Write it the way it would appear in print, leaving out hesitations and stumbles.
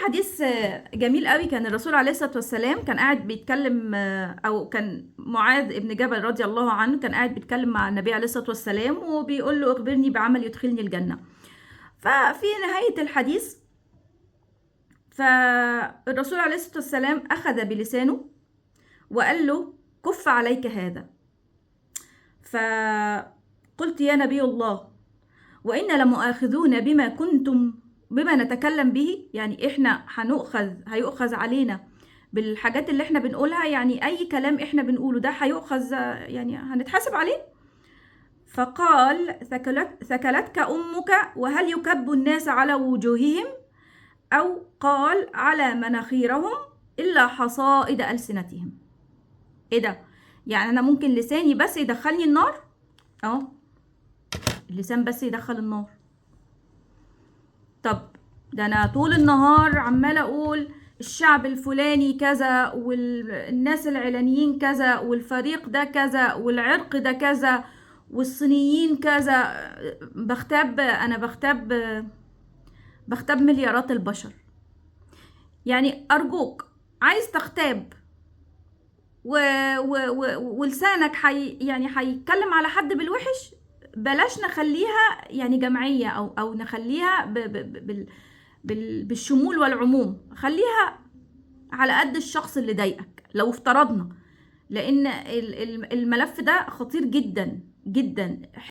حديث جميل قوي، كان الرسول عليه الصلاة والسلام كان قاعد بيتكلم، أو كان معاذ ابن جبل رضي الله عنه كان قاعد بيتكلم مع النبي عليه الصلاة والسلام وبيقول له اخبرني بعمل يدخلني الجنة. ففي نهاية الحديث فالرسول عليه الصلاة والسلام أخذ بلسانه وقال له كف عليك هذا. فقلت يا نبي الله وإنا لمؤاخذون بما كنتم بما نتكلم به، يعني إحنا هيؤخذ علينا بالحاجات اللي إحنا بنقولها، يعني أي كلام إحنا بنقوله ده هيؤخذ، يعني هنتحاسب عليه. فقال ثكلتك أمك وهل يكب الناس على وجوههم، أو قال على مناخيرهم إلا حصائد ألسنتهم. إيه ده؟ يعني أنا ممكن لساني بس يدخلني النار؟ أهو اللسان بس يدخل النار. طب ده أنا طول النهار عمالة أقول الشعب الفلاني كذا والناس العلانيين كذا والفريق ده كذا والعرق ده كذا والصينيين كذا، بغتاب، أنا بغتاب مليارات البشر. يعني أرجوك عايز تغتاب ولسانك يعني هيتكلم على حد بالوحش، بلاش نخليها يعني جمعية أو نخليها بالشمول والعموم، خليها على قد الشخص اللي ضايقك لو افترضنا، لأن الملف ده خطير جدا جدا.